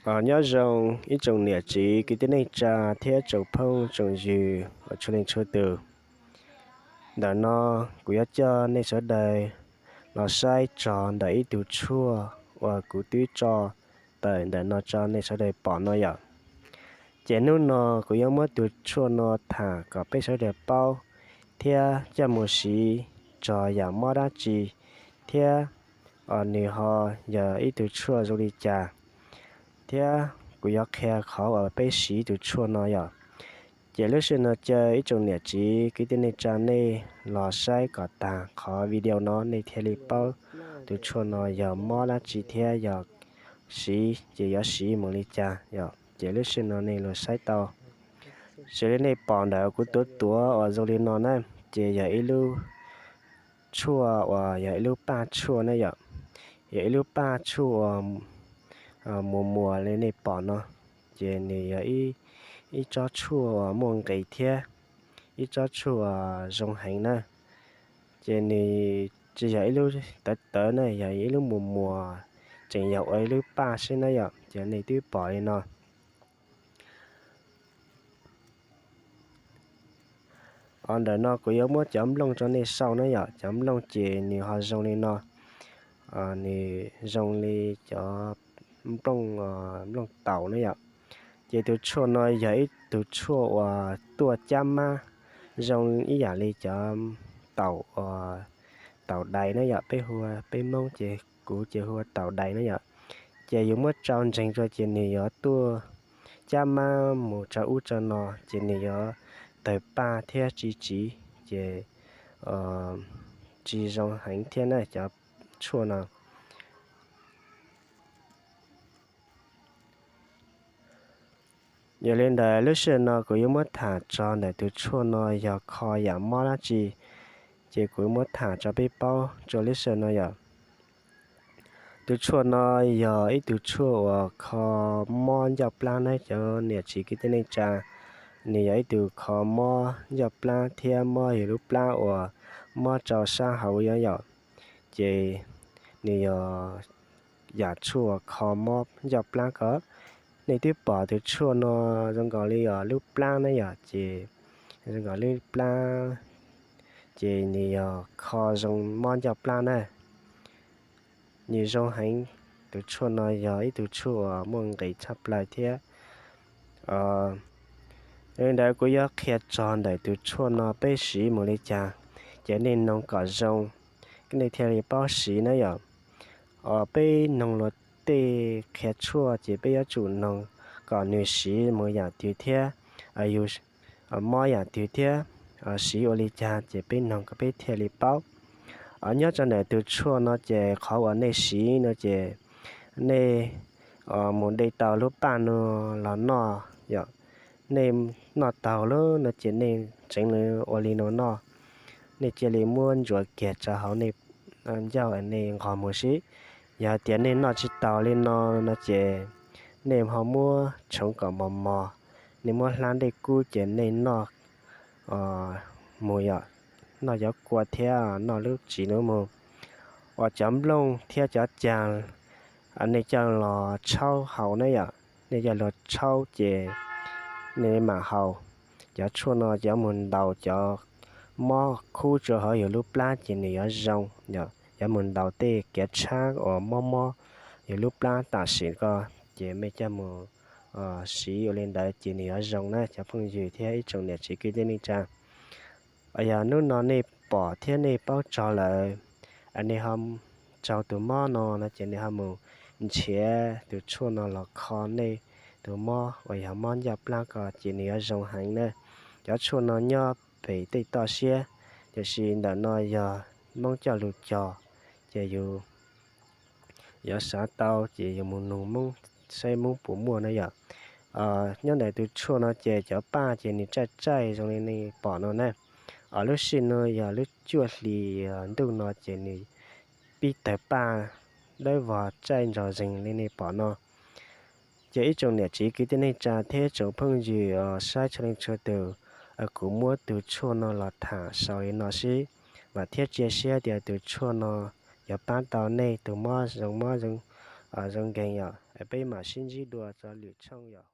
Nyob zoo ib tsoom niam txiv kwv tij neej tsa thiab tsoom phooj tsoom ywg uas txhua leej txhua tus. Ntawm no kuv yuav coj nej sawv daws los saib txog ntawm ib tug tshuaj uas kuv twb tso tawm ntawm no tso nej sawv daws pom no yom. Ces hnub no kuv yuav muab tus tshuaj no tham kom peb sawv daws paub thiab coj mus siv txog yam mob dab tsi thiab nws ho yog ib tug tshuaj zoo li cas, thiab kuv yuav qhia qhov uas peb siv tus tshuaj no yom. Ces lub sij hawm no caw ib tsoom niam txiv kwv tij neej tsa nej los saib kom tag qhov video no nej thiaj li paub tus tshuaj no yog mob dab tsi thiab yog siv ces yuav siv mus li cas yom. Ces lub sij hawm no nej los saib tau. Xws li nej pom ntawm kuv tuav tuav uas zoo li no na, ces yog ib lub tshuaj uas yog ib lub paj tshuaj na yom. Yog ib lub paj tshuaj uas muas muas li nej pom no, ces nws yog ib tsob tshuaj uas muaj nqis thiab ib tsob tshuaj uas zoo heev na. Ces nws tsis yog ib lub tawv tawv na, yog ib lub muas muas, tseem yog ua ib lub paj xwb na yom. Ces nej twb pom li no. Ntawm no kuv yuav muab cov nplooj rau nej saib na yom. Cov nplooj ces nws ho zoo li no, nws zoo li cov nplooj, nplooj taum na yom. Ces tus tshuaj no yog ib tug tshuaj uas tuaj cab mab, zoo ib yam li cov taum, taum dais na yom, peb hu, peb Hmoob ces kuv ces hu ua taum dais na yom. Ces yus muab tsau ntseeg rau ces nws yuav tuaj cab mab mus rau ub rau no, ces nws yuav tawg paj thiab tsis tsiv, ces tsis zoo heev thiab na cov tshuaj no. Yog li ntawd lub sij hawm no kuv yuav muab tham txog ntawm tus tshuaj no yog kho yam mob dab tsi, ces kuv muab tham rau peb paub rau lub sij hawm no yom. Tus tshuaj no yog ib tug tshuaj uas kho mob ncauj plab na cov niam txiv kwv tij neej tsa. Nws yog ib tug kho mob ncauj plab thiab mob yus lub plab uas mob rau sab hauv yom. Ces nws yog yam tshuaj kho mob ncauj plab ko. Nej twb pom tus tshuaj no zoo nkaus li lub plab na yom, ces zoo nkaus lub plab, ces nws yog kho zoo mob ncauj plab na. Nws zoo heev, tus tshuaj no yog ib tug tshuaj uas muaj nqis tshaj plaws thiab. Li ntawd kuv yuav qhia txog ntawm tus tshuaj no peb siv mus li cas, ces nej noog kom zoo, nej thiaj li paub siv na yom. Peb noog luag tej qhia tshuaj ces peb yuav tsum noog kom nws siv mus yam twg thiab, yus mob yam twg thiab, siv ua li cas ces peb noog kom peb thiaj li paub. Nyob rau ntawm tus tshuaj no ces qhov uas nej siv no ces nej mus de tau lub paj no los noj yom. Nej noj tau lawm no ces nej tseev ua li no noj, nej cia li muab ntsuav kiag rau hauv nej ncauj nej nqos mus xwb. Yog hais tias nej noj tsis taus li no no ces nej ho muab tshoov kom mos mos, nej muab hlab dej kub ces nej noj mus yom, noj cov kua thiab noj lub txiv no mus. Uas cov nplooj thiab cov cag, nej coj los tshaub haus na yom, nej coj los tshaub ces nej mam haus. Cov tshuaj no cov mus ntaus cov mob khub rau hauv yus lub plab ces nws yuav zoo yom, cov mus ntaus tej kev tshab uas mob mob yus lub plab tam sim ko, ces nej coj mus siv ua li ntawd ces nws yuav zoo na cov phooj ywg thiab ib tsoom niam txiv kwv tij neej tsa. Yog hnub no nej pom thiab nej paub txog lawm, nej ho raug tus mob no no ces nej ho mus nrhiav tus tshuaj no los kho nej tus mob uas yog mob ncauj plab ko ces nws yuav zoo heev na. Cov tshuaj no nyob pem tej toj siab, tiam sis ntawm no yog Hmoob coj lus cog, ces yus yuav xav tau ces yus mus nug Hmoob saib Hmoob puas muaj na yom. Nyob ntawm tus tshuaj no ces cov paj ces nws tsaij tsaij zoo li nej pom no na. Lub sij hawm no yog lub cuaj hlis ntuj no ces nws pib tawg paj dawb vog tsaij nrog zeeg li nej pom no. Ces ib tsoom niam txiv kwv tij neej tsa thiab tsoom phooj ywg saib txhua leej txhua tus, kuv muab tus tshuaj no los tham xaus li no xwb, vam thiab cia siab tias tus tshuaj no yuav pab tau nej tus mob zoo mob zoo nkeeg yom. Peb mam sib ntsib dua txog lwm tshooj yom.